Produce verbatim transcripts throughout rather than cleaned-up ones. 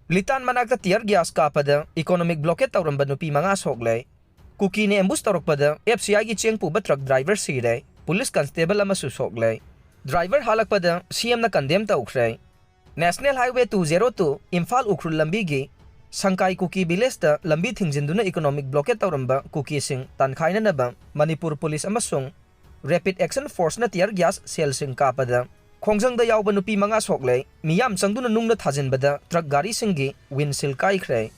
ꯂꯤꯇꯥꯟ ꯃꯅꯥꯛꯇ tear gas ꯀꯥꯞꯄꯗ economic blockade ꯇꯧꯔꯝꯕ ꯅꯨꯄꯤ ꯃꯉꯥ ꯁꯣꯛꯂꯦ꯫ ꯀꯨꯀꯤꯅ ambush ꯇꯧꯔꯛꯄꯗ F C I ꯒꯤ ꯆꯦꯡ ꯄꯨꯕ truck driver ꯁꯤꯔꯦ, police constable ꯑꯃꯁꯨ ꯁꯣꯛꯂꯦ꯫ Driver ꯍꯥꯠꯂꯛꯄꯗ C M ꯅ condemn ꯇꯧꯈ꯭ꯔꯦ꯫ National Highway two zero two Imphal Ukhrul ꯂꯝꯕꯤꯒꯤ ꯁꯪꯀꯥꯏ ꯀꯨꯀꯤ village ꯇ ꯂꯝꯕꯤ ꯊꯤꯡꯖꯤꯟꯗꯨꯅ economic blockade ꯇꯧꯔꯝꯕ ꯀꯨꯀꯤꯁꯤꯡ ꯇꯥꯟꯈꯥꯏꯅꯅꯕ ꯃꯅꯤꯄꯨꯔ police ꯑꯃꯁꯨꯡ Rapid Action Force ꯅ tear gas shell ꯁꯤꯡ ꯀꯥꯞꯄꯗ ꯈꯣꯡꯖꯪꯗ ꯌꯥꯎꯕ ꯅꯨꯄꯤ ꯃꯉꯥ ꯁꯣꯛꯂꯦ꯫ ꯃꯤꯌꯥꯝ ꯆꯪꯗꯨꯅ ꯅꯨꯡꯅ ꯊꯥꯖꯤꯟꯕꯗ truck ꯒꯥꯔꯤꯁꯤꯡꯒꯤ windshield ꯀꯥꯏꯈ꯭ꯔꯦ꯫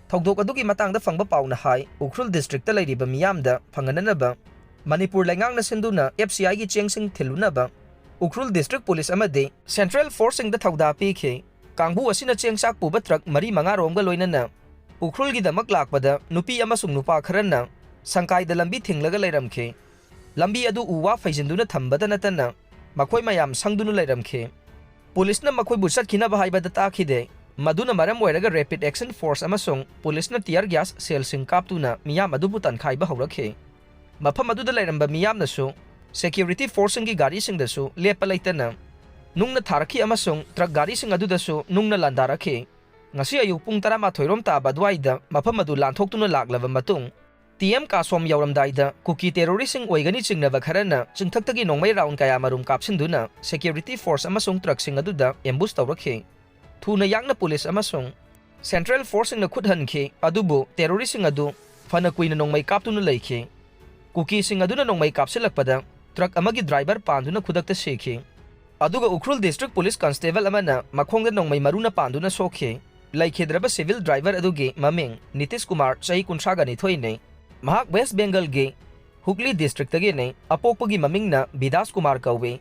ꯊꯧꯗꯣꯛ ꯑꯗꯨꯒꯤ ꯃꯇꯥꯡꯗ ꯐꯪꯕ ꯄꯥꯎꯅ ꯍꯥꯏ, ꯎꯈ꯭ꯔꯨꯜ district ꯇ ꯂꯩꯔꯤꯕ ꯃꯤꯌꯥꯝꯗ ꯐꯪꯍꯟꯅꯅꯕ ꯃꯅꯤꯄꯨꯔ ꯂꯩꯉꯥꯛꯅ ꯁꯤꯟꯗꯨꯅ F C I ꯒꯤ ꯆꯦꯡꯁꯤꯡ ꯊꯤꯜꯂꯨꯅꯕ ꯎꯈ꯭ꯔꯨꯜ district police ꯑꯃꯗꯤ central force ꯁꯤꯡꯗ ꯊꯧꯗꯥ ꯄꯤꯈꯤ꯫ ꯀꯥꯡꯕꯨ ꯑꯁꯤꯅ ꯆꯦꯡ ꯆꯥꯛ ꯄꯨꯕ truck ꯃꯔꯤ ꯃꯉꯥꯔꯣꯝꯒ ꯂꯣꯏꯅꯅ ꯎꯈ꯭ꯔꯨꯜꯒꯤꯗꯃꯛ ꯂꯥꯛꯄꯗ ꯅꯨꯄꯤ ꯑꯃꯁꯨꯡ ꯅꯨꯄꯥ ꯈꯔꯅ ꯁꯪꯀꯥꯏꯗ ꯂꯝꯕꯤ ꯊꯤꯡꯂꯒ ꯂꯩꯔꯝꯈꯤ꯫ ꯂꯝꯕꯤ ꯑꯗꯨ ꯎ ꯋꯥ ꯐꯩꯖꯤꯟꯗꯨꯅ ꯊꯝꯕꯗ ꯅꯠꯇꯅ ꯃꯈꯣꯏ ꯃꯌꯥꯝ ꯁꯪꯗꯨꯅ ꯂꯩꯔꯝꯈꯤ꯫ Police ꯅ ꯃꯈꯣꯏꯕꯨ ꯆꯠꯈꯤꯅꯕ ꯍꯥꯏꯕꯗ ꯇꯥꯈꯤꯗꯦ꯫ ꯃꯗꯨꯅ ꯃꯔꯝ ꯑꯣꯏꯔꯒ Rapid Action Force ꯑꯃꯁꯨꯡ police ꯅ tear gas shell ꯁꯤꯡ ꯀꯥꯞꯇꯨꯅ ꯃꯤꯌꯥꯝ ꯑꯗꯨꯕꯨ ꯇꯥꯟꯈꯥꯏꯕ ꯍꯧꯔꯛꯈꯤ꯫ ꯃꯐꯝ ꯑꯗꯨꯗ ꯂꯩꯔꯝꯕ ꯃꯤꯌꯥꯝꯅꯁꯨ security force ꯁꯤꯡꯒꯤ ꯒꯥꯔꯤꯁꯤꯡꯗꯁꯨ ꯂꯦꯞꯄ ꯂꯩꯇꯅ ꯅꯨꯡꯅ ꯊꯥꯔꯛꯈꯤ ꯑꯃꯁꯨꯡ truck ꯒꯥꯔꯤꯁꯤꯡ ꯑꯗꯨꯗꯁꯨ ꯅꯨꯡꯅ ꯂꯥꯟꯗꯥꯔꯛꯈꯤ꯫ ꯉꯁꯤ ꯑꯌꯨꯛ ꯄꯨꯡ ꯇꯔꯥꯃꯥꯊꯣꯏ ꯔꯣꯝ ꯇꯥꯕ ꯑꯗꯨꯋꯥꯏꯗ ꯃꯐꯝ ꯑꯗꯨ ꯂꯥꯟꯊꯣꯛꯇꯨꯅ ꯂꯥꯛꯂꯕ ꯃꯇꯨꯡ, T M ꯀꯥꯁꯣꯝ ꯌꯧꯔꯝꯗꯥꯏꯗ ꯀꯨꯀꯤ terrorist ꯁꯤꯡ ꯑꯣꯏꯒꯅꯤ ꯆꯤꯡꯅꯕ ꯈꯔꯅ ꯆꯤꯡꯊꯛꯇꯒꯤ ꯅꯣꯡꯃꯩ round ꯀꯌꯥꯃꯔꯨꯝ ꯀꯥꯞꯁꯤꯟꯗꯨꯅ security force ꯑꯃꯁꯨꯡ truck ꯁꯤꯡ ꯑꯗꯨꯗ ambush ꯇꯧꯔꯛꯈꯤ꯫ ꯊꯨꯅ ꯌꯥꯡꯅ police ꯑꯃꯁꯨꯡ central force ꯁꯤꯡꯅ ꯈꯨꯠ ꯍꯟꯈꯤ, ꯑꯗꯨꯕꯨ terrorist ꯁꯤꯡ ꯑꯗꯨ ꯐꯅ ꯀꯨꯏꯅ ꯅꯣꯡꯃꯩ ꯀꯥꯞꯇꯨꯅ ꯂꯩꯈꯤ꯫ ꯀꯨꯀꯤꯁꯤꯡ ꯑꯗꯨꯅ ꯅꯣꯡꯃꯩ ꯀꯥꯞꯁꯤꯜꯂꯛꯄꯗ truck ꯑꯃꯒꯤ driver ꯄꯥꯟꯗꯨꯅ ꯈꯨꯗꯛꯇ ꯁꯤꯈꯤ꯫ ꯑꯗꯨꯒ ꯎꯈ꯭ꯔꯨꯜ district police constable ꯑꯃꯅ ꯃꯈꯣꯡꯗ ꯅꯣꯡꯃꯩ ꯃꯔꯨꯅ ꯄꯥꯟꯗꯨꯅ ꯁꯣꯛꯈꯤ꯫ ꯂꯩꯈꯤꯗ꯭ꯔꯕ civil driver ꯑꯗꯨꯒꯤ ꯃꯃꯤꯡ ꯅꯤꯇꯤꯁ ꯀꯨꯃꯥꯔ, ꯆꯍꯤ ꯀꯨꯟꯊ꯭ꯔꯥꯒ ꯅꯤꯊꯣꯏꯅꯤ꯫ ꯃꯍꯥꯛ West Bengal ꯒꯤ ꯍꯨꯒ꯭ꯂꯤ district ꯇꯒꯤꯅꯤ꯫ ꯑꯄꯣꯛꯄꯒꯤ ꯃꯃꯤꯡꯅ ꯕꯤꯗꯥꯁ ꯀꯨꯃꯥꯔ ꯀꯧꯏ꯫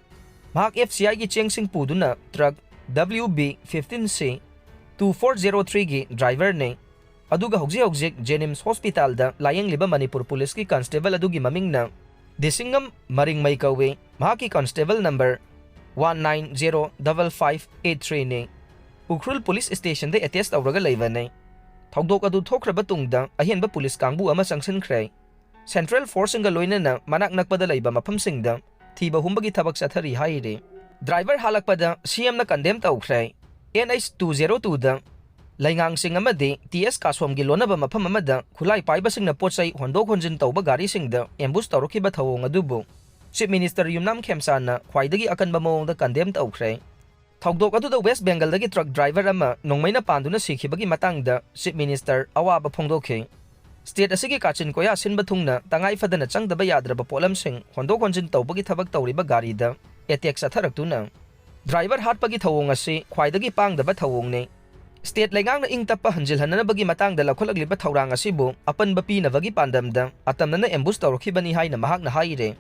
ꯃꯍꯥꯛ F C I ꯒꯤ ꯆꯦꯡꯁꯤꯡ ꯄꯨꯗꯨꯅ truck W B fifteen C two four zero three ꯒꯤ driver ꯅꯤ꯫ ꯑꯗꯨꯒ ꯍꯧꯖꯤꯛ ꯍꯧꯖꯤꯛ JNIMS hospital ꯗ ꯂꯥꯌꯦꯡꯂꯤꯕ ꯃꯅꯤꯄꯨꯔ police ꯀꯤ constable ꯑꯗꯨꯒꯤ ꯃꯃꯤꯡꯅ ꯗꯤꯁꯤꯡꯉꯝ ꯃꯔꯤꯡꯃꯩ ꯀꯧꯏ꯫ ꯃꯍꯥꯛꯀꯤ constable number one nine zero double five eight three ꯅꯤ꯫ ꯎꯈ꯭ꯔꯨꯜ police station ꯗ attach ꯇꯧꯔꯒ ꯂꯩꯕꯅꯤ꯫ ꯊꯧꯗꯣꯛ ꯑꯗꯨ ꯊꯣꯛꯈ꯭ꯔꯕ ꯇꯨꯡꯗ ꯑꯍꯦꯟꯕ police ꯀꯥꯡꯕꯨ ꯑꯃ ꯆꯪꯁꯤꯟꯈ꯭ꯔꯦ꯫ Central force ꯁꯤꯡꯒ ꯂꯣꯏꯅꯅ ꯃꯅꯥꯛ ꯅꯛꯄꯗ ꯂꯩꯕ ꯃꯐꯝꯁꯤꯡꯗ ꯊꯤꯕ ꯍꯨꯝꯕꯒꯤ ꯊꯕꯛ ꯆꯠꯊꯔꯤ ꯍꯥꯏꯔꯤ꯫ Driver ꯍꯥꯠꯂꯛꯄꯗ C M ꯅ condemn ꯇꯧꯈ꯭ꯔꯦ꯫ N H two zero two ꯗ ꯂꯩꯉꯥꯡꯁꯤꯡ ꯑꯃꯗꯤ ꯇꯤ ꯑꯦꯁ ꯀꯥꯁꯣꯝꯒꯤ ꯂꯣꯟꯅꯕ ꯃꯐꯝ ꯑꯃꯗ ꯈꯨꯠꯂꯥꯏ ꯄꯥꯏꯕꯁꯤꯡꯅ ꯄꯣꯠ ꯆꯩ ꯍꯣꯟꯗꯣꯛ ꯍꯣꯟꯖꯤꯟ ꯇꯧꯕ ꯒꯥꯔꯤꯁꯤꯡꯗ ambush ꯇꯧꯔꯛꯈꯤꯕ ꯊꯧꯑꯣꯡ ꯑꯗꯨꯕꯨ Chief Minister ꯌꯨꯝꯅꯥꯝ ꯈꯦꯝꯆꯥꯟꯅ ꯈ꯭ꯋꯥꯏꯗꯒꯤ ꯑꯀꯟꯕ ꯃꯑꯣꯡꯗ condemn ꯇꯧꯈ꯭ꯔꯦ꯫ ꯊꯧꯗꯣꯛ ꯑꯗꯨꯗ West Bengalꯗꯒꯤ truck driver ꯑꯃ ꯅꯣꯡꯃꯩꯅ ꯄꯥꯟꯗꯨꯅ ꯁꯤꯈꯤꯕꯒꯤ ꯃꯇꯥꯡꯗ Chief Minister ꯑꯋꯥꯕ ꯐꯣꯡꯗꯣꯛꯈꯤ꯫ State ꯑꯁꯤꯒꯤ ꯀꯥꯆꯤꯟ ꯀꯣꯌꯥ ꯁꯤꯟꯕ ꯊꯨꯡꯅ ꯇꯉꯥꯏ ꯐꯗꯅ ꯆꯪꯗꯕ ꯌꯥꯗ꯭ꯔꯕ ꯄꯣꯠꯂꯝꯁꯤꯡ ꯍꯣꯟꯗꯣꯛ ꯍꯣꯟꯖꯤꯟ ꯇꯧꯕꯒꯤ ꯊꯕꯛ ꯇꯧꯔꯤꯕ ꯒꯥꯔꯤꯗ attack ꯆꯠꯊꯔꯛꯇꯨꯅ driver ꯍꯥꯠꯄꯒꯤ ꯊꯧꯑꯣꯡ ꯑꯁꯤ ꯈ꯭ꯋꯥꯏꯗꯒꯤ ꯄꯥꯡꯗꯕ ꯊꯧꯑꯣꯡꯅꯤ꯫ State ꯂꯩꯉꯥꯛꯅ ꯏꯪ ꯇꯞꯄ ꯍꯟꯖꯤꯜꯍꯟꯅꯅꯕꯒꯤ ꯃꯇꯥꯡꯗ ꯂꯧꯈꯠꯂꯛꯂꯤꯕ ꯊꯧꯔꯥꯡ ꯑꯁꯤꯕꯨ ꯑꯄꯟꯕ ꯄꯤꯅꯕꯒꯤ ꯄꯥꯟꯗꯝꯗ ꯑꯇꯝꯅꯅ ambush ꯇꯧꯔꯛꯈꯤꯕꯅꯤ ꯍꯥꯏꯅ ꯃꯍꯥꯛꯅ ꯍꯥꯏꯔꯦ꯫